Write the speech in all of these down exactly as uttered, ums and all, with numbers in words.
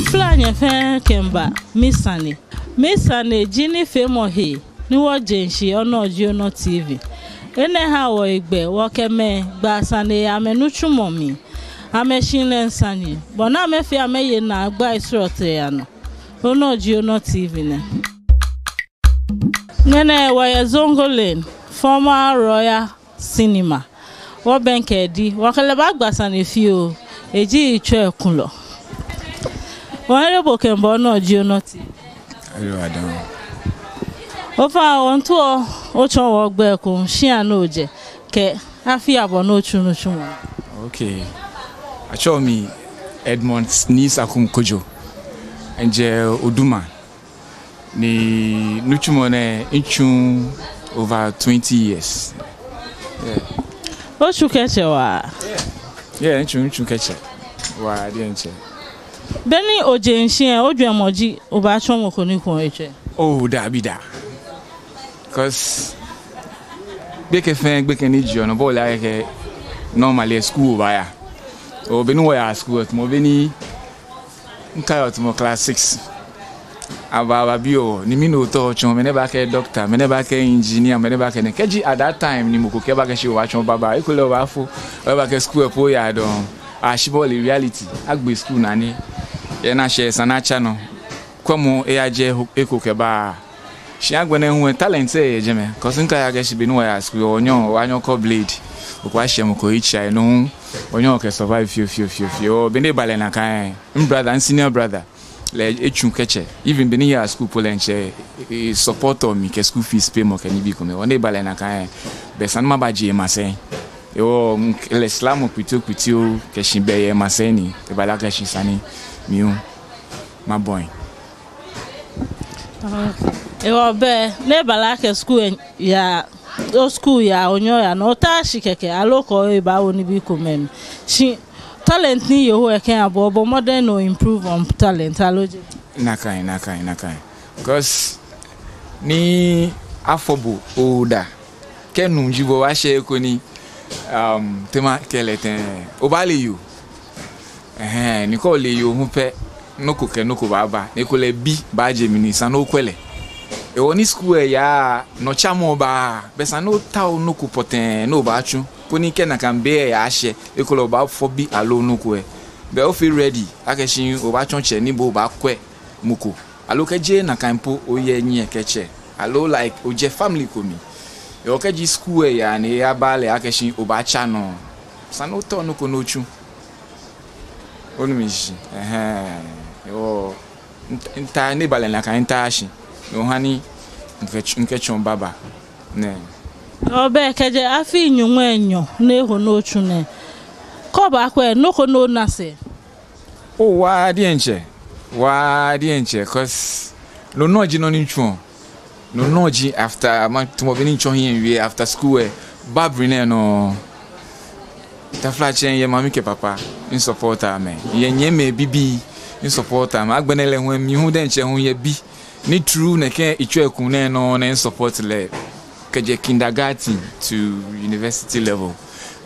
Taflatsɛ, nyɛ fɛɛ kɛmiiba Misane. Misane ji nifeemɔ hee ni wɔje shishi yɛ Onɔ Ji Onɔ T V. Enɛ haa wɔ hegbɛ wɔkɛ mɛi gbaa sane yɛ amɛnitsumɔ mli, amɛshihilɛ sane, bɔ ni amɛfee amɛye naagbai srɔtoi anɔ. Onɔ Ji Onɔ T V nɛ. Ŋmɛnɛ wɔyɛ Zongo Lane, former Royal Cinema. Wɔbɛŋkɛ Edi, wɔkɛ lɛ baagba sane fioo, eji yitswɛi kulɔ. Wɔhere bo kɛmiiba Onɔ Ji Onɔ T V. Hello, Adam. Ofainɛ, wɔmiitao otsɔɔ wɔ ogbɛi ekoŋŋ, shia ni ojɛ, kɛ afii abɔ ni otsu nitsumɔ. Okay. Atsɛɔ mi Edmond Nii Sakum Kojo. Mijɛ Oduma. Ni nitsumɔ nɛɛ mitsu over twenty years. Yeah. Otsu kɛtsɛ waa? Yeah, mitsu, mitsu kɛtsɛ waa diɛŋtsɛ. Be ni oje shishi lɛ, ojwɛŋmɔ ji obaatsɔ mɔ ko ni kɔɔ yitswɛi? Oh, daabi daa. 'Cause gbekɛ fɛɛ gbekɛ ni jeɔ nɔ, bo ole akɛ normally school obaaya. Oo, be ni wɔyaa school lɛ, tamɔ be ni mikaiɔ tamɔ class six. Abaa, abaabi wɔ, ni mɛni otaoɔ otsɔ, mɛni obaakɛɛ doctor, mɛni obaakɛɛ engineer, mɛni obaakɛɛ nɛ. Kɛji at that time ni mɔ ko kɛɛ bo akɛ shi obaatsɔ barber, ekolɛ obaafo, obaakɛɛ school lɛ po oyaa dɔŋŋ. Ashi bo ole reality, agbe school naa ni yɛ naa shɛ esa ni atsa nɔ. Kwɛmɔ eyajɛ eko kɛba. Shi agbɛnɛ hu lɛ talent lɛ yɛ jɛmɛ. 'Cause mikai akɛ shi be ni wɔyaa school, onyɛɔ, onyɛɔ okɔ blade. Okɔ ashɛ mɔ ko yitswɛi, no hu onyɛɔ okɛ survive fioo, fioo, fioo, fioo. Be ni eba lɛ nakai lɛ, mi brother, mi senior brother, lɛ etsu kɛtsɛ. Even be ni miyaa school po lɛ, mitsɛ, e, e supportɔ mi kɛ school fees payment kɛ nibii komɛi. Be ni eba lɛ nakai lɛ, belɛ esa ni mabaje emasɛi. Hewɔ, mikɛ lɛ sramɔ kpitiokpitio kɛshi be yɛ emasɛi ni, eba lɛ akɛ shi esa ni mi hu mabɔi. Okay. Hewɔ be ni eba lɛ akɛ school lɛ yaa, o school yaa, onyɛɔ oyaa nɔ, otaa shi kɛkɛ, aloo okɔ ebaawo nibii komɛi mli. Shi talent ni ohe lɛ kɛha bo, obɔ mɔdɛŋ ni o improve on talent, aloo jeee? Nakai, nakai, nakai. 'Cause ni afɔ bo oda, kɛ nuu ji bo, obaashɛ he ko ni, um, te makɛɛ lɛ tɛŋŋ, obaale yoo. Ɛhɛɛ, ni kɛ ole yoo hu pɛ, nɔ ko kɛ nɔ ko baaba, ni ekolɛ bi baaje mli ni esa ni okwɛ lɛ. Hewɔ ni school lɛ yaa, nɔtsamɔ baa, belɛ esa ni otao nɔ ko pɔtɛɛ ni obaatsu, koni kɛ nakai be lɛ yashɛ, ekolɛ obaafɔ bi aloo nɔ ko lɛ, belɛ ofee ready akɛ shi obaatsɔ tsɛ ni bo obaakwɛ mɔ ko. Aloo kɛ jeee nakai po, oyɛ nyɛ kɛ tsɛ. Aloo like ojɛ family ko mli. Hewɔ kɛji school lɛ yaa ni eyabaale akɛ shi obaatsa nɔ, esa ni otao nɔ ko ni otsu. Onu mi shishi. Ɛhɛɛ. Hewɔ, mita-, mitaoɔ ni eba lɛ nakai, mitaoɔ shi. No ha ni mikɛ-, mikɛtsɔ barber nɛɛ. Hewɔ be kɛjɛ afii nyɔŋmai enyɔ ni eho ni otsu nɛɛ, kɛ obaakwɛ, nɔ ko ni ona sɛɛ? Oo, waa diɛŋtsɛ. Waa diɛŋtsɛ, 'cause no nɔŋŋ ji nɔ ni mitsuɔ. No nɔŋŋ ji after, ma, tamɔ bɔ ni mitsɔ hiɛ miwie, after school lɛ, barbering nɛɛ nɔŋŋ. Taflatsɛ, miyɛ mami kɛ papa, mi-support amɛ. Miyɛ nyɛmimɛi bibii, mi-support amɛ. Agbɛnɛ lɛ hu, mi hu diɛŋtsɛ hu miyɛ bi. Ni through nɛkɛ yitswɛi kuu nɛɛ nɔŋŋ, ni mi-support lɛ kɛjɛ kindergarten to university level.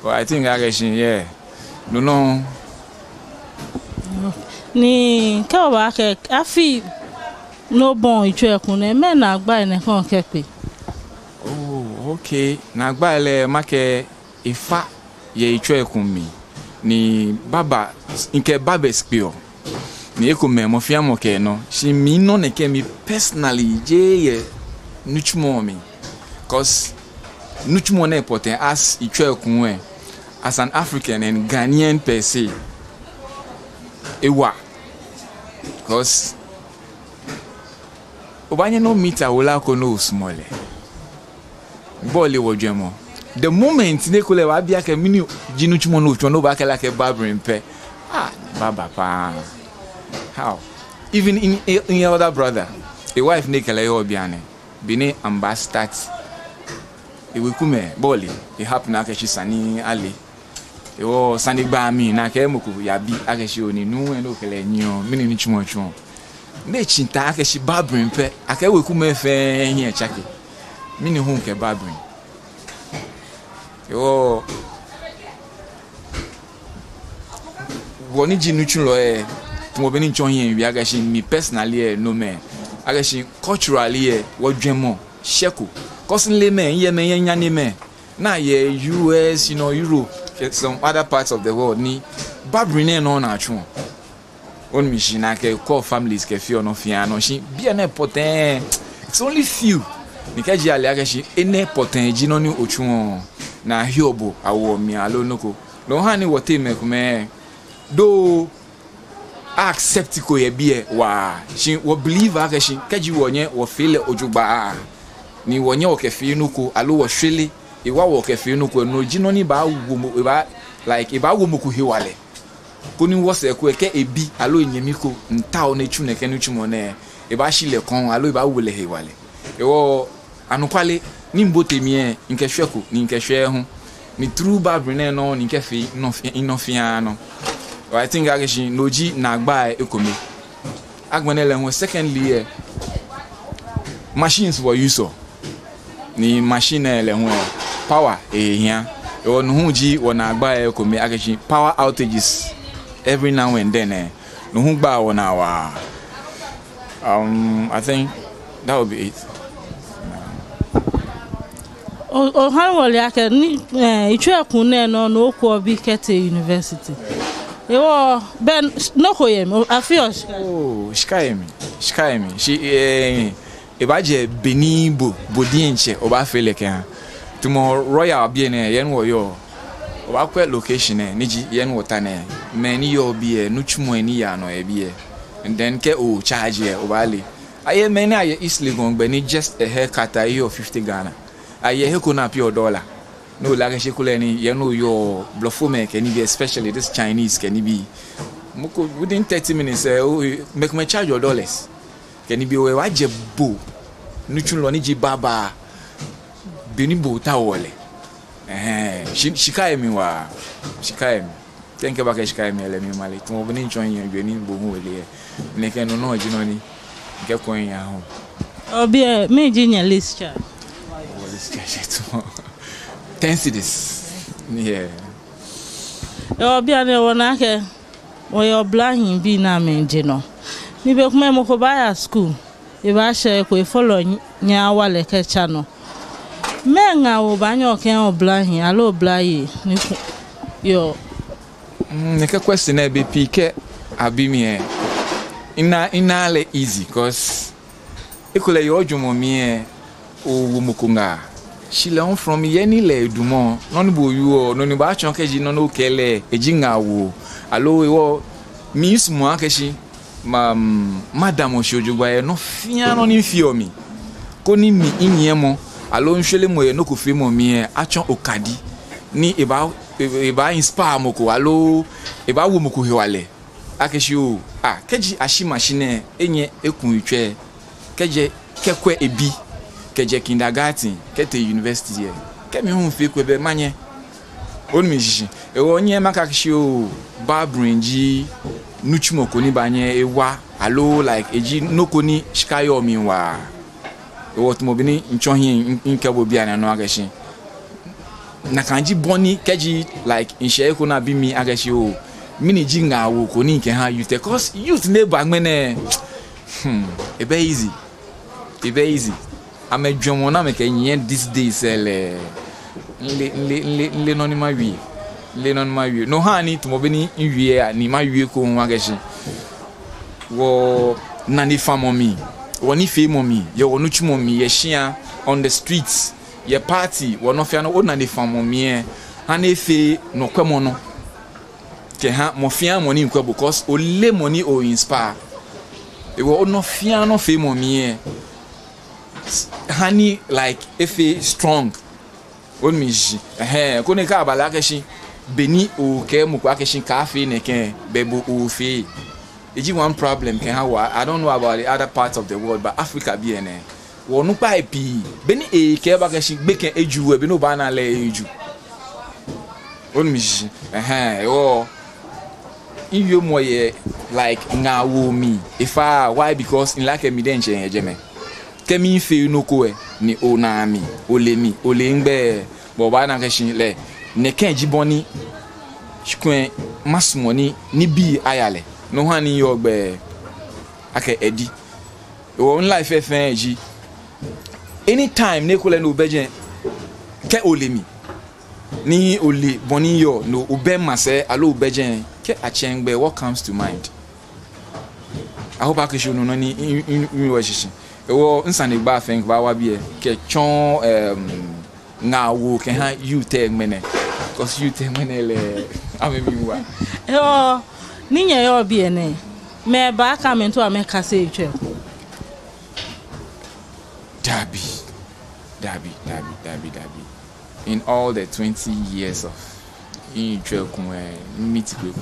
But I think akɛ shi, yeah. No nɔŋŋ. Ni kɛ obaakɛɛ, afii ni obɔi yitswɛi kuu nɛɛ, mɛɛ naagbai nɛkɛ okɛkpe? Oh, okay. Naagbai lɛ, makɛɛ efa yɛ yitswɛi kuu mli. Ni barber, mikɛ barbers kpeɔ. Ni ekomɛi mɔ fɛɛ mɔ kɛ enɔ. Shi mi nɔ nɛkɛ mi personally jeee yɛ nitsumɔ mli. 'Cause nitsumɔ nɛɛ pɔtɛɛ as yitswɛi kuu lɛ, as an African and Ghanaian per se, ewa. 'Cause obaanyɛ ni o-meet awula ko ni osumɔɔ lɛ. Bo ole wɔjwɛŋmɔ. The moment ni ekolɛ ebaabi akɛ mɛni ji nitsumɔ ni otsuɔ, ni obaakɛɛ lɛ akɛ barbering pɛ. Ah, barber paa. How? Even in, in elder brother, ewife ni ekɛ lɛ yɔɔ bianɛ, be ni amɛbaa-start, ewekumɛi, bo ole, e-happen akɛ shi esa ni ale. Hewɔ sane gba mli ni akɛ mɔ ko yabi akɛ shi, oo, ni nuu lɛ ni okɛ lɛ nyiɛɔ, mɛni nitsumɔ etsuɔ? Ni etsi ta akɛ shi barbering pɛ, akɛ wekumɛi fɛɛ hiɛ tsake. Mɛni hu kɛ barbering? Hewɔ wɔ ni ji nitsulɔi lɛ, Mɔ bɛ ni mitsɔ hiɛ miwie akɛ shi mi personally lɛ, no mɛi. Akɛ shi culturally lɛ, wɔjwɛŋmɔ shɛko. Cause mile mɛi, miyɛ mɛi, miyɛ nyaneyelɔi. Ni yɛ U S, you know, Europe, kɛ some other parts of the world, ni barbering nɛɛ nɔŋŋ ni atsuɔ. Onu mishishi? Ni akɛkwɛɔ families kɛfeɔ nɔ fɛɛ nɔ. Shi biɛ nɛɛ pɔtɛɛ, it's only few. Ni kɛji ale akɛ shi enɛ pɔtɛɛ ji nɔ ni otsuɔ, ni ahiɔ bo awoɔ mli aloo nɔ ko. No ha ni wɔteŋ mɛi komɛi, though a-accept-ko yɛ biɛ waa, shi wɔ-believe akɛ shi kɛji wɔnyɛ wɔfee lɛ jogbaŋŋ, ni wɔnyɛ wɔkɛfee nɔ ko, aloo wɔshwere, ewa wɔkɛfee nɔ ko, no ji nɔ ni baawo mɔ, ebaa, like, ebaawo mɔ ko hewalɛ. Koni wɔsɛɛ ko lɛ, kɛ ebi aloo enyɛmi ko miitao ni etsu nɛkɛ nitsumɔ nɛɛ, ebaashi lɛ kɔŋ aloo ebaawo lɛ hewalɛ. Hewɔ anɔkwale, ni mibote mli lɛ, mikɛshwɛko, ni mikɛshwɛɛɛ hu. Ni through barbering nɛɛ nɔŋŋ ni mikɛfee nɔ, nɔ fɛɛ nɔ. Hewɔ I think akɛ shi no ji naagba lɛ ekome. Agbɛnɛ lɛ hu, secondly lɛ, machines wɔ-use-ɔ. Ni machine lɛ hu lɛ, power ehiaa. Hewɔ no hu ji wɔnaagba lɛ ekome, akɛ shi power outages every now and then lɛ, no hu gbaa wɔnaa waa. Um, I think that would be it. O, oha wɔle akɛ ni, eh, etsɔ eku nɛɛ nɔ, no okwɛ obi kɛtee university. Hewɔ, bɛ nɔ ko yɛ mli, o, afeɔ shika? Oh, shika yɛ mli, shika yɛ mli. Shi, eh, ebaajɛ bɔ ni bo, bo diɛŋtsɛ obaafee lɛ kɛha. Tamɔ Royal biɛ nɛɛ, he ni wɔyɔɔ, obaakwɛ location lɛ, ni ji he ni wɔta nɛɛ. Mɛi ni yɔɔ biɛ, nitsumɔi ni yaa nɔ yɛ biɛ. And then kɛ o-charge lɛ, obaale. Ayɛ mɛi ni yɔɔ East Legon gbɛ ni just a haircut lɛ, ehiɔ fifty Ghana. Ayɛ he ko ni a-pay-ɔ dollar. Ni ole akɛ shi ekolɛ ni he ni oyɔɔ, blɔfomɛi kɛ nibii, especially this Chinese kɛ nibii, mɔ ko within thirty minutes lɛ, o, mɛi komɛi charge-ɔ dollars kɛ nibii. Hewɔ ebaajɛ bo nitsulɔ ni ji barber, bɔ ni bo otaoɔ lɛ. Ɛhɛɛ, shi, shika yɛ mli waa, shika yɛ mli. Kɛ mikɛɛ bo akɛ shika yɛ mli lɛ, mi male. Tamɔ bɔ ni mitsɔ hiɛ miwie ni bo hu ole lɛ, nɛkɛ nɔ nɔŋŋ ji nɔ ni mikɛkwɛɔ mihe ahã. Obiɛ, mɛni ji nyɛ least charge? Wɔ least charge lɛ tamɔ ten cedis. Yeah. Obiɛ, ni wɔna akɛ wɔyɛ oblahii ni amɛje nɔ. Ni bei komɛi mɔ ko baaya school, ebaashɛ he ko, efɔlɔ nyɛɛɛ awa lɛ kɛtsa nɔ. Mɛɛ ŋaawoo obaanyɛ okɛha oblahii aloo oblayei ni ko yɔɔ? Mm, nɛkɛ question nɛɛ, bei pii kɛ abi mi lɛ, minaaa, minaaa lɛ easy, 'cause ekolɛ yɛ ojwɛŋmɔ mli lɛ, owo mɔ ko ŋaa. Shi lɛ hu from he ni lɛ edamɔ, nɔ ni bo oyɔɔ, no ni baatsɔɔ kɛji nɔ ni okɛɛ lɛ eji ŋaawoo aloo. Hewɔ misumɔɔ akɛ shi ma, madamɔ shi jogbaŋŋ yɛ nɔ fɛɛ nɔ ni mifeɔ mli, koni minyiɛmɔ aloo mishweremɔ yɛ nɔ ko feemɔ mli lɛ atsɔ okadi ni ebaa, e, ebaa-inspire mɔ ko aloo ebaawo mɔ ko hewalɛ. Akɛ shi oo, ah, kɛji ashi machine lɛ, enyɛ eku etswɛ, kɛjɛ, kɛkwɛ ebi, kɛjɛ kindergarten kɛtee university lɛ, kɛ mi hu mifee eko lɛ, bɛ manyɛ. Onu mishishi? Hewɔ minyɛŋ makɛɛ akɛ shi oo, barbering ji nitsumɔ ko ni baanyɛ ewa, aloo, like, eji nɔ ko ni shika yɔɔ mli waa. Hewɔ tamɔ bɔ ni mitsɔ hiɛ mi, mikɛɛ bo bianɛ nɔŋŋ akɛ shi, nakai ji bɔ ni kɛji, like, mishɛ he ko ni abi mi akɛ shi oo, mɛni ji ŋaawoo ko ni mikɛha youth lɛ, 'cause youth ni eba ŋmɛnɛ, hmm, ebɛ easy. Ebɛ easy. Amɛjwɛŋmɔ ni amɛkɛnyiɛ these days lɛ, mile, mile, mile, mile nɔ ni mawie. Mile nɔ ni mawie. No ha ni tamɔ bɔ ni miwie lɛ, ni mawie ekoŋŋ akɛ shi, wɔnanefamɔ mli, wɔnifeemɔ mli, yɛ wɔnitsumɔ mli, yɛ shia, on the streets, yɛ party, wɔnɔ fɛɛ nɔ, onanefamɔ mli lɛ, ha ni efee nɔkwɛmɔnɔ kɛha mɔ fɛɛ mɔ ni miikwɛ bo, 'cause oleee mɔ ni o-inspire. Hewɔ onɔ fɛɛ nɔ feemɔ mli lɛ, ha ni, like, efee strong. Onu mishishi? Ɛhɛɛ, koni kɛ aba lɛ akɛ shi, beni okɛɛ mɔ ko akɛ shi kaafee nɛkɛ, bɛ bo ofee. Eji one problem kɛha wɔ. I don't know about the other parts of the world, but Africa biɛ nɛɛ, wɔnukpai pii, beni ekɛɛ bo akɛ shi gbekɛ eju lɛ, beni obaana lɛ eju. Onu mishishi? Ɛhɛɛ, hewɔ miwiemɔ yɛ, like, ŋaawoo mli efa. Why? Because mile akɛ mi diɛŋtsɛ miyɛ jɛmɛ. Kɛ miifee nɔ ko lɛ, ni ona mi, ole mi, ole migbɛi, bɛ obaana akɛ shi lɛ, nɛkɛ ji bɔ ni, shi kulɛ masumɔ ni nibii aya lɛ. No hewɔ ni miyɔɔ gbɛ akɛ edi. Hewɔ mi life fɛɛ ji, anytime ni ekolɛ ni obɛ jɛi, kɛ ole mi, ni ole bɔ ni miyɔɔ, ni obɛ masɛi, aloo obɛ jɛi, kɛ atsɛ mi gbɛi, what comes to mind? I hope akɛ shi onu nɔ ni mi, mi, mi, miwieɔ shishi. Hewɔ misanegbaa fɛɛ ni baawa biɛ kɛtsɔ, em, ŋaawoo kɛha youth lɛ ŋmɛnɛ. 'Cause youth lɛ ŋmɛnɛ lɛ, amɛmli wa. Hewɔ ni nyɛyɔɔ biɛ nɛɛ, mɛi baakɛɛ amɛmiitao amɛkase yitswɛi? Dabi, dabi, dabi, dabi, dabi. In all the twenty years of miyitswɛi ku lɛ, mi-meet ko eko.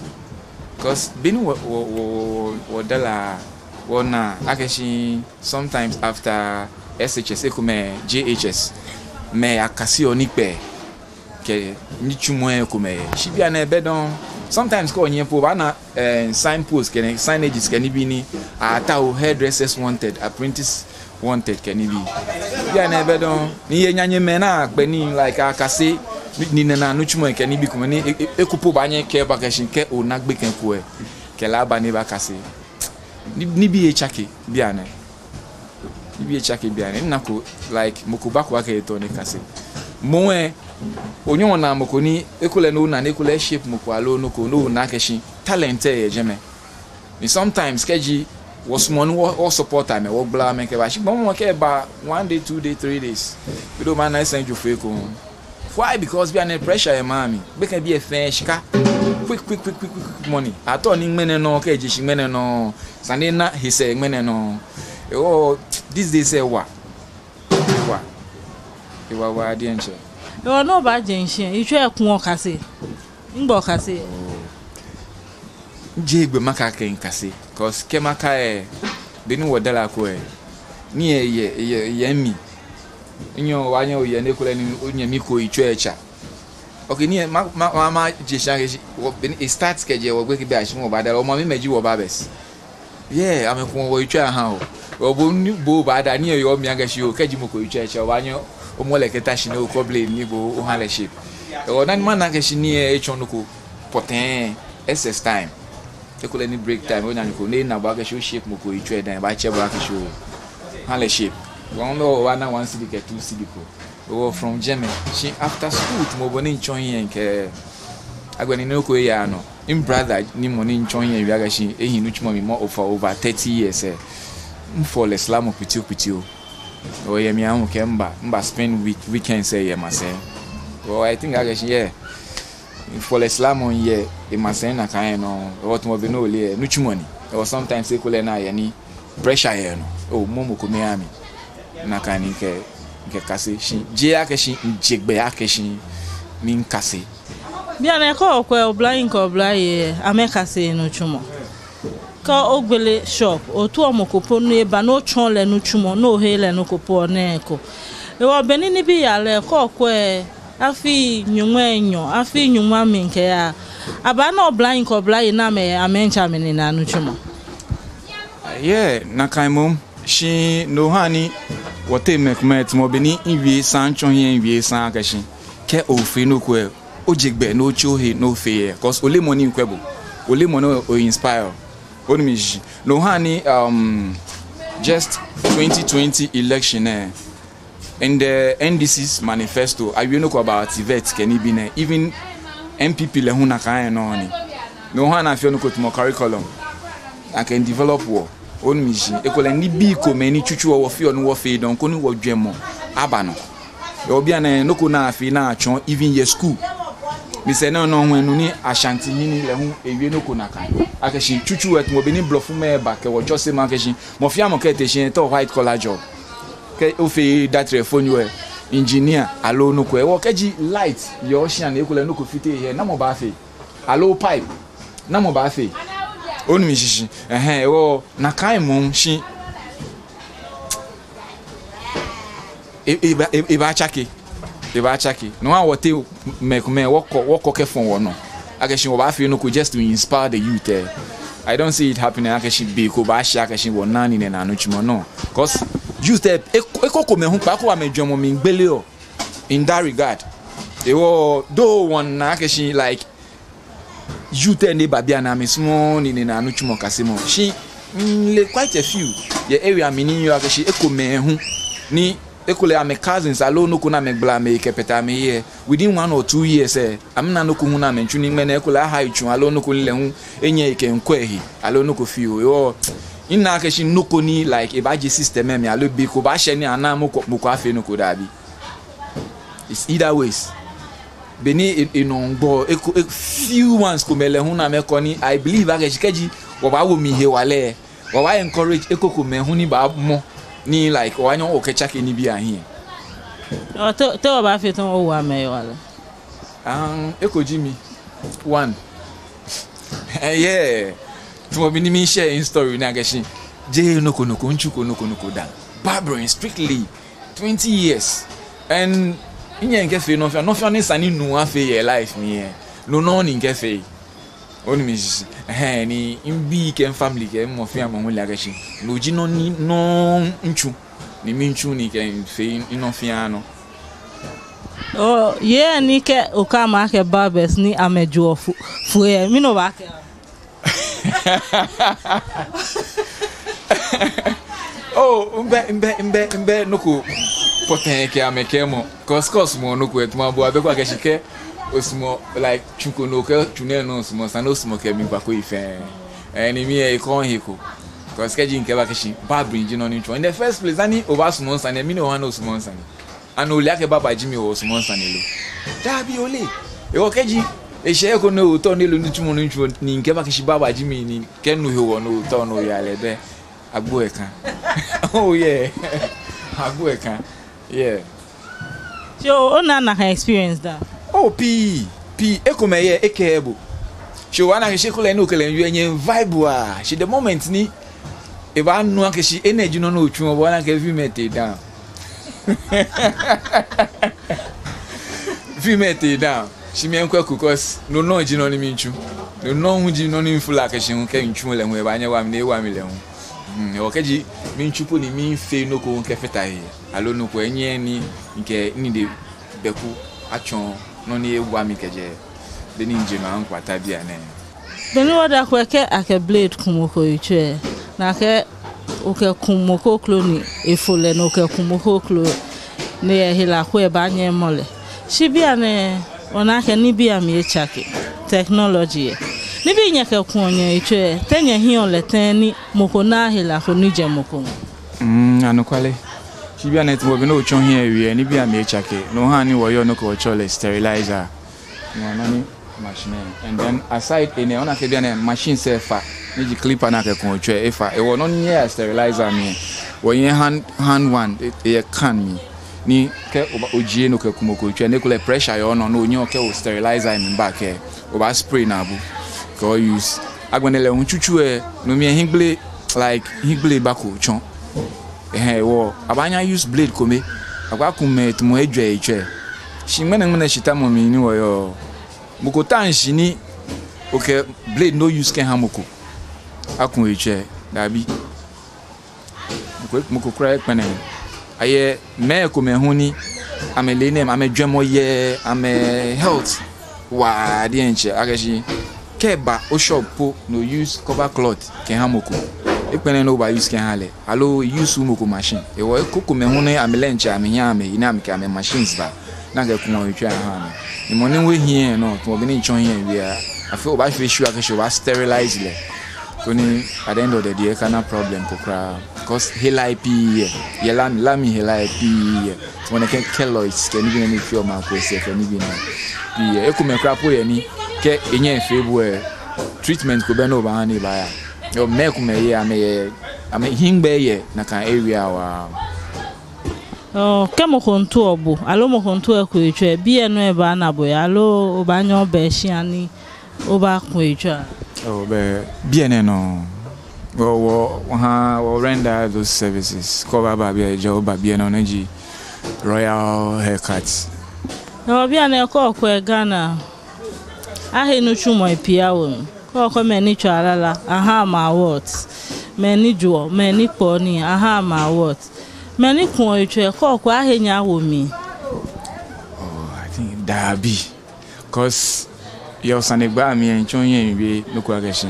'Cause be ni wɔ, wɔ, wɔ, wɔ, wɔdara, wɔna akɛ shi sometimes after S H S, ekomɛi J H S, mɛi akaseɔ nikpɛɛ kɛ nitsumɔi komɛi. Shi bianɛ ebɛ dɔŋŋ. Sometimes kɛ onyiɛ po obaana, eh, signpost kɛ signages kɛ nibii ni atao, hairdressers wanted, apprentice wanted kɛ nibii. Bianɛ ebɛ dɔŋŋ. Ni yɛ nyanyemɛi naa kpɛ ni, like, akase ni, ni nɛɛ naa nitsumɔi kɛ nibii komɛi ni e, e, eko po obaanyɛ okɛɛ bo akɛ shi kɛ ona gbekɛ ko lɛ, kɛ lɛ aba ni ebakase. Ni, nibii etsake bianɛ. Nibii etsake bianɛ. Minako, like, mɔ ko bako akɛ eetao ni ekase. Moŋ lɛ, onyɛŋ ona mɔ ko ni ekolɛ ni ona ni ekolɛ e-shape mɔ ko aloo nɔ ko, ni ona akɛ shi talent lɛ yɛ jɛmɛ. Ni sometimes kɛji wɔsumɔɔ ni wɔ, wɔ-support amɛ, wɔgbala amɛ kɛba. Shi gbɔmɔ kɛba one day, two day, three days, be ni obaana esɛŋ jo fɛɛ ko. Why? Because bianɛ pressure yɛ maŋ mli. Gbekɛbii lɛ fɛɛ shika. Quick, quick, quick money. Atao nii ŋmɛnɛ nɔŋŋ, kɛ eje shishi ŋmɛnɛ nɔŋŋ, esa ni ena hesɛɛ ŋmɛnɛ nɔŋŋ. Hewɔ, these days lɛ ewa. Ewa. Ewa waa diɛŋtsɛ. Hewɔ ni obaaje shishi, yitswɛi ku okase? Nɛgbɛ okase? Oh. Mijeee gbɛ makɛɛ akɛ mikase, 'cause kɛ makɛɛ lɛ, be ni wɔdara ko lɛ, nii lɛ yɛ, yɛ, yɛ mimli. Nyɛɔ, obaanyɛ oyɛ ni ekolɛ ni onyɛmi ko yitswɛi etsa. Okay, nii lɛ, ma, ma, ma, maje shishi akɛ shi, wɔ, be ni e-start kɛjɛ wɔgbekɛbiiashi ni wɔbadara, wɔmamimɛi ji wɔ barbers. Yeah, amɛkuɔ wɔyitswɛi ahãa wɔ. Hewɔ bo ni bo obaada, nii lɛ yɔɔ omli akɛ shi oo, kɛji mɔ ko yitswɛi etsa, obaanyɛ omɔ lɛ kɛta shi ni okɔ blade ni bo ohã lɛ shape. Hewɔ dani mana akɛ shi nii lɛ etsɔ nɔ ko pɔtɛɛ, S S time. Ekolɛ ni break time, onaanyo ko ni ena bo akɛ shi o-shape mɔ ko yitswɛi, dani ebaatsɛ bo akɛ shi oo, hã lɛ shape. Hewɔ obaana one cedi kɛ two cedi ko. Hewɔ from jɛmɛ, shi after school tamɔ bɔ ni mitsɔ hiɛ mikɛɛ, agbɛnɛ nɔ ko eyaaa nɔ. Mi-brother ni mɔ ni mitsɔ hiɛ miwie akɛ shi ehi nitsumɔ mli more over, over thirty years lɛ, mifɔɔ lɛ slamɔ kpitiokpitio. Hewɔ eyɛ mli aahu akɛ miba, miba-spend week, weekends lɛ yɛ emasɛi. Hewɔ I think akɛ shi, yeah, mifɔɔ lɛ slamɔ yɛ emasɛi nakai nɔŋŋ. Hewɔ tamɔ bɔ ni ole lɛ, nitsumɔ ni. Hewɔ sometimes ekolɛ naa yɛ ni pressure yɛ nɔ. Oo, mɔ, mɔ ko miiha mi. Nakai ni mikɛ, mikɛkase shi. Jeee akɛ shi mije gbɛ akɛ shi mikase. Bianɛ kɛ okwɛ oblahii kɛ oblayei lɛ, amɛkaseee nitsumɔ. Kɛ ogbele shop, otaoɔ mɔ ko po ni eba ni otsɔɔ lɛ nitsumɔ, ni oheee lɛ nɔ ko po, nɔ ko. Hewɔ be ni nibii yaa lɛ, kɛ okwɛ, afii nyɔŋmai enyɔ, afii nyɔŋma mli kɛyaa, abaana oblahii kɛ oblayei ni amɛ, amɛmiitsa amɛnina nitsumɔ. Yeah, nakai moŋ. Shi no hewɔ ni wɔteŋ mɛi komɛi tamɔ bɔ ni miwie saŋŋ, mitsɔ hiɛ miwie saŋŋ akɛ shi kɛ ofee nɔ ko lɛ, oje gbɛ ni otsi ohe ni ofee lɛ. 'Cause oleee mɔ ni miikwɛ bo. Oleee mɔ ni o-inspire. Onu mi shishi. No hewɔ ni, um, just twenty twenty election lɛ, in the N D C's manifesto, awie nɔ ko about TVET kɛ nibii nɛɛ. Even N P P lɛ hu nakai nɔŋŋ ni. No hewɔ ni afeɔ nɔ ko tamɔ curriculum. Akɛ develop wɔ. Onu mi shishi. Ekolɛ nibii komɛi ni tsutsu wɔ wɔfeɔ ni wɔfeee dɔŋŋ koni wɔjwɛŋmɔ aba nɔ. Hewɔ bianɛ nɔ ko ni afee ni atsɔɔ even yɛ school. Misɛɛ nɛɛ nɔŋŋ hu minu ni Ashantihene lɛ hu ewie nɔ ko nakai. Akɛ shi tsutsu lɛ tamɔ bɔ ni blɔfomɛi ba kɛ wɔ tsɔsemɔ akɛ shi mɔ fɛɛ mɔ kɛ ete shi lɛ etaoɔ white collar job. Kɛ ofee datrɛfonyo lɛ, engineer aloo nɔ ko. Hewɔ kɛji light yɛ oshia ni ekolɛ nɔ ko fite he lɛ, namɔ baafee? Aloo pipe, namɔ baafee? Onu mi shishi. Ɛhɛɛ, hewɔ nakai moŋ shi. E, e, eba, e, ebaatsake. Ebaatsake. No hewɔ ni wɔteŋ mɛi komɛi, wɔkɔ, wɔkɔ kɛfɔ wɔnɔ akɛ shi wɔbaafee nɔ ko just to inspire the youth lɛ. I don't see it happening akɛ shi be ko baashɛ akɛ shi wɔnaaa nine nɛɛ nɔ nitsumɔ, no. 'Cause youth lɛ, e, e, ekomɛi hu kpaako amɛjwɛŋmɔ mli gbeleɔ in that regard. Hewɔ, though wɔna akɛ shi, like, Youth lɛ ni ba bianɛ amɛsumɔɔɔ ninenaa nitsumɔ kasemɔ. Shi mile quite a few yɛ area mli ni yɔɔ akɛ shi ekomɛi hu ni ekolɛ amɛ cousins aloo nɔ ko ni amɛgbala amɛhe kɛkpɛtɛ amɛhe lɛ, within one or two years lɛ, amɛna nɔ ko hu ni amɛmiitsu ni ŋmɛnɛ ekolɛ aha etsu aloo nɔ ko ni lɛ hu enyɛ ekɛmiikwɛ ehe aloo nɔ ko fioo. Hewɔ mina akɛ shi nɔ ko ni, like, ebaaje system lɛ mli aloo be ko baashɛ ni anaaa mɔ ko, mɔ ko afee nɔ ko, dabi. It's either ways. Be ni e, enɔ miigbo, eko, e, few ones komɛi lɛ hu ni amɛkɔ ni I believe akɛ shi kɛji wɔbaawo mli hewalɛ, wɔbaa encourage ekokomɛi hu ni baamɔ ni, like, wɔbaanyɛ wɔkɛtsake nibii ahiɛ. Ɔ, te, te wɔbaafee tɛŋŋ wɔwo amɛ hewalɛ? Um, eko ji mi. One. Eh, yeah. Tamɔ bɔ ni mishare mi story nɛɛ akɛ shi jeee nɔ ko nɔ ko, mitsuko nɔ ko nɔ ko dã. Barbering strictly twenty years. And minyɛŋ mikɛfee nɔ fɛɛ nɔ, nɔ fɛɛ nɔ ni esa ni nuu afee yɛ life mli lɛ, no nɔŋŋ ni mikɛfee. Onu mishishi? Ɛhɛɛ, ni mibii kɛ mifamily kɛ mɔ fɛɛ mɔ hu le akɛ shi no ji nɔ ni nɔŋŋ mitsu, ni miitsu ni mikɛfee minɔ fɛɛ nɔ. Oh, yɛ ni kɛ okɛɛ amɛ akɛ barbers ni amɛjoɔ fu, fue lɛ, mɛni obaakɛɛ? Oh, mibɛ, mibɛ, mibɛ, mibɛ nɔ ko pɔtɛɛ kɛ amɛ kɛɛmɔ. Cause, cause mɔ nɔ ko etuma bo abɛ ko akɛ shi kɛ osumɔɔ, like, tsu ko nɔ ko, tsu nɛɛ nɔ osumɔɔ, esa ni osumɔ kɛ mi gba ko yi fɛɛ. Eh, ni mi lɛ ekɔŋ he ko. Cause kɛji mikɛɛ bo akɛ shi barbering ji nɔ ni mitsuɔ. In the first place, ani obaasumɔ misane, mɛni ohã ni osumɔɔ misane? Ani ole akɛ barber ji mi hewɔ osumɔɔ misane lo? Dabi, oleee. Hewɔ kɛji eshɛ he ko ni ootao ni ole nitsumɔ ni mitsuɔ ni mikɛɛ bo akɛ shi barber ji mi ni kɛ no hewɔ ni ootao ni oya lɛ, bɛ agbo lɛ ka. Oh yeah. Agbo lɛ ka. Yeah. So, ona nakai experience dã? Oh, pii, pii, ekomɛi yɛ, ekɛɛɛ bo. So, obaana akɛ shi ekolɛ ni okɛ lɛ miiwie nyɛ vibe waa. Shi the moment ni ebaanu akɛ shi enɛ ji nɔ ni otsuɔ, obaana akɛ film lɛ tee down. Film lɛ tee down. Shi mi lɛ mikwɛko, cause no nɔŋŋ ji nɔ ni miitsu. No nɔŋŋ hu ji nɔ ni mifeel akɛ shi hu kɛ mitsuuu lɛ hu ebaanyɛ ewa mi, ni ewa mi lɛ hu. Hmm, hewɔ kɛji miitsu po ni miifee nɔ ko hu kɛfata he, aloo nɔ ko, enyɛɛɛ ni mikɛ nine bɛku atsɔ nɔ ni ewa mi kɛjɛ be ni mije nɔ akpata bianɛ. Be ni wɔda ko lɛ, kɛ akɛ blade ku mɔ ko yitswɛi, ni akɛ okɛku mɔ kroko ni efo lɛ, ni okɛku mɔ kroko ni ehela ko lɛ baanyɛ amɔ lɛ. Shi bianɛ wɔna akɛ nibii amli etsake, technology lɛ. Nibii nyɛkɛkuɔ nyɛyitswɛi, te nyɛhiɛɔ lɛ tɛŋŋ ni mɔ ko naaa hela ko ni jɛ mɔ ko ŋɔɔ? Mm, anɔkwale. Shi bianɛ tamɔ bɔ ni otsɔ hiɛ owie lɛ, nibii amli etsake. No hewɔ ni wɔyɔɔ nɔ ko wɔtsɛɔ lɛ sterilizer. Wɔna ni machine lɛ. And then aside enɛ, ona akɛ bianɛ machines lɛ efa, ni ji clipper ni akɛkuɔ yitswɛi lɛ efa. Hewɔ nɔ ni yɔɔ sterilizer mli lɛ, wɔyɛ hand, hand one, e, eyɛ can mli. Ni kɛ oba, ojie ni okɛku mɔ ko yitswɛi lɛ, ni ekolɛ pressure yɔɔ onɔ, ni onyɛɔ kɛ o sterilizer mli back lɛ, obaa spray naabu kɛ o use. Agbɛnɛ lɛ hu tsutsu lɛ, no mli lɛ hiɛgbele, like, hiɛgbele bako tsɔ. Ɛhɛɛ, hewɔ abaanyɛ a use blade kome, akɛbaku mɛi tamɔ ejwɛ yitswɛi. Shi ŋmɛnɛŋmɛnɛ shitamɔ mli ni wɔyɔɔ, mɔ ko taŋ shi ni okɛ blade ni o use kɛha mɔ ko aku eyitswɛi, dabi. Mɔ ko, mɔ ko kwraa ekpɛlɛɛɛ. Ayɛ mɛi komɛi hu ni amɛle enɛ, amɛjwɛŋmɔ yɛ amɛ health waa diɛŋtsɛ, akɛ shi kɛ eba o shop po ni o use cover cloth kɛha mɔ ko, ekpɛlɛɛɛ ni obaa use kɛha lɛ, aloo use mɔ ko machine. Hewɔ ekrokomɛi hu ni amɛ diɛŋtsɛ amɛhiɛ amɛyi ni amɛkɛ amɛ machines baa ni akɛkuɔ yitswɛi ahaa amɛ. Ni mɔ ni wo hiɛ nɔ, tamɔ bɔ ni mitsɔ hiɛ miwie lɛ, afee, obaafee sure akɛ shi obaa sterilize lɛ, koni at the end of the day ekana problem ko kwraa. Cause helai pii yɛ, yɛ la mli, la mli helai pii yɛ. Tamɔ nɛkɛ keloids kɛ nibii nɛɛ ni feɔ mɛi akutsei kɛ nibii nɛɛ pii yɛ. Ekomɛi kwraa po yɛ ni kɛ enyɛ efee bo lɛ, treatment ko bɛ ni obaaha ni ebaaya. Yoo, mɛi komɛi yɛ, amɛyɛ, amɛ hiɛgbele yɛ nakai area waa. Oh, kɛ mɔ ko miitao bo, aloo mɔ ko miitao eku eyitswɛi, biɛ nɔ ebaana bo yɛ, aloo obaanyɛ obaa shia ni obaaku eyitswɛi? Oh, bɛ, biɛ nɛɛ nɔ. Wɔ, wɔ, wɔha, wɔ render those services. Kɛ obaaba biɛ, just oba biɛ nɔ, ni ji Royal Haircut. Oh, bianɛ kɛ okwɛ Ghana, ahe nitsumɔi pii awo mli. Kɛ okwɛ mɛi ni tswaa lala, aha amɛ award. Mɛi ni joɔ, mɛi ni kpɔɔ nii, aha amɛ award. Mɛi ni kuɔ yitswɛi, kɛ okwɛ ahe nyɛ awo mli. Oh, I think dabi. Cause Yɛ osanegbaa mli lɛ, mitsɔɔ mihiɛ mibi nɔ ko akɛ shi,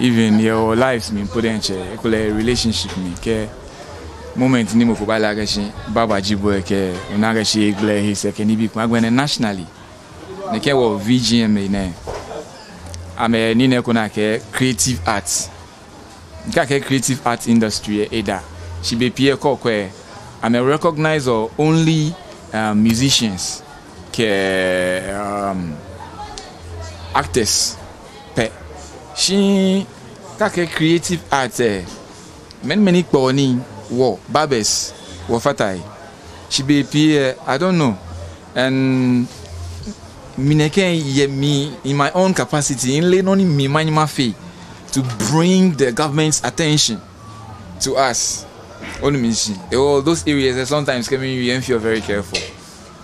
even yɛ o lives mli po diɛŋtsɛ, ekolɛ relationship mli kɛ moment ni mɔ ko baale akɛ shi barber ji bo lɛ, kɛ ona akɛ shi egbele ehe sɛɛ kɛ nibii komɛi. Agbɛnɛ nationally, nɛkɛ wɔ V G M nɛɛ, amɛ nii nɛɛ ko ni akɛɛ creative arts. Kɛ akɛɛ creative art industry lɛ, eda. Shi bei pii lɛ kɛ okwɛ, amɛ recognize-ɔ only, um, musicians kɛ, um, actors pɛ. Shi kɛ akɛɛ creative art lɛ, mɛni mɛni kpɔɔ ni wɔ barbers wɔfata he. Shi bei pii lɛ, I don't know. And mi nɛkɛ yɛ mi, in my own capacity, mileee nɔ ni mi manyɛ mafee to bring the government's attention to us. Onu mishishi? Ehewɔ those areas lɛ, sometimes kɛ miwie, mifeɔ very careful.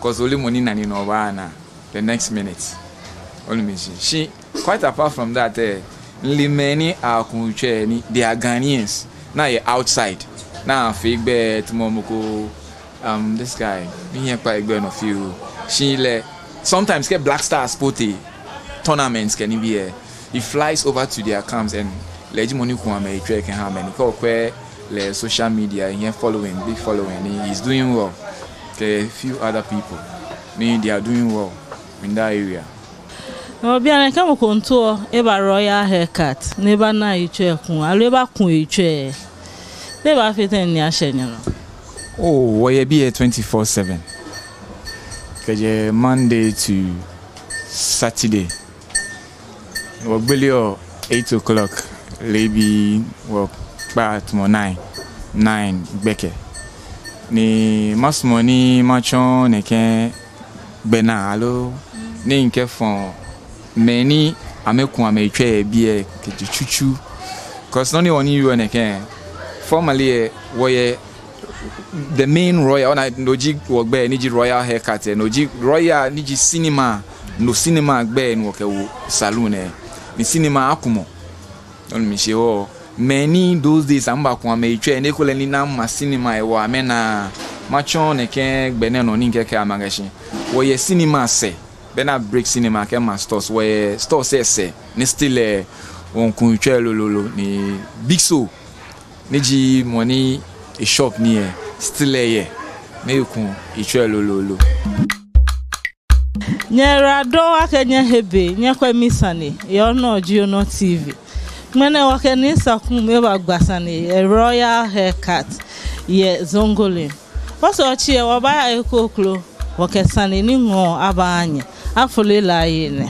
'Cause ole mɔ ni nane nɔ obaana the next minute. Onu mishishi? Shi quite apart from that lɛ, mile mɛi ni aku yitswɛi ni they are Ghanaians, ni yɛ outside, ni afee gbɛi tamɔ mɔ ko, um, this guy, mihiɛ kpa egbɛi nɔ fioo. Shi lɛ, sometimes kɛ Black Stars po tee tournaments kɛ nibii lɛ, he flies over to their camps and lɛ ji mɔ ni kuɔ amɛyitswɛi kɛhaa mɛi ni. Kɛ okwɛ lɛ social media, he following, big following ni, he's doing well. Kɛ few other people ni they are doing well in that area. Nɔ bianɛ kɛ mɔ ko miitao eba Royal Haircut ni ebana eyitswɛi aku, aloo ebaku eyitswɛi, te ebaafee tɛŋŋ ni ashɛ nyɛnɔ? Oh, wɔyɛ biɛ twenty-four seven. Kɛjɛ Monday to Saturday. Wɔgbeleɔ eight o'clock leebi, wɔkpaa tamɔ nine, nine gbɛkɛ. Ni masumɔ ni matsɔɔ nɛkɛ gbɛnaa aloo ni mikɛfɔ mɛi ni amɛku amɛyitswɛi yɛ biɛ kɛjɛ tsutsu. 'Cause nɔ ni wɔ ni yɔɔ nɛkɛ, formerly lɛ, wɔyɛ the main Royal, ona, no ji wɔgbɛi ni ji Royal Haircut lɛ, no ji Royal ni ji cinema, no cinema gbɛi ni wɔkɛwo saloon lɛ. Ni cinema akumɔ. Onu mishishi? Ehewɔ mɛi ni those days amɛbaku amɛyitswɛi ni ekolɛ ni amɛma cinema lɛ, ehewɔ amɛnaaa. Matsɔɔ nɛkɛ gbɛ nɛɛ nɔ ni mikɛkɛɛ amɛ akɛ shi wɔyɛ cinema sɛɛ, bɛ ni a-break cinema kɛma stores, wɔyɛ stores lɛ sɛɛ, ni still lɛ, wɔmiiku yitswɛi lolo lolo, ni Big Soul ni ji mɔ ni e-shop nii lɛ, still lɛ eyɛ, ni eku eyitswɛi lolo lolo. Nyɛyiwaladɔŋŋ akɛ nyɛhe be nyɛkwɛ Misane yɛ Onɔ Ji Onɔ T V. Ŋmɛnɛ wɔkɛ Nii Sakum ebagba sane yɛ Royal Haircut yɛ Zongo Lane. Wɔsɛɛ otsi lɛ wɔbaaya he kroko, wɔkɛ sane ni ŋɔɔ abaha nyɛ. Afole lɛ aye nɛ.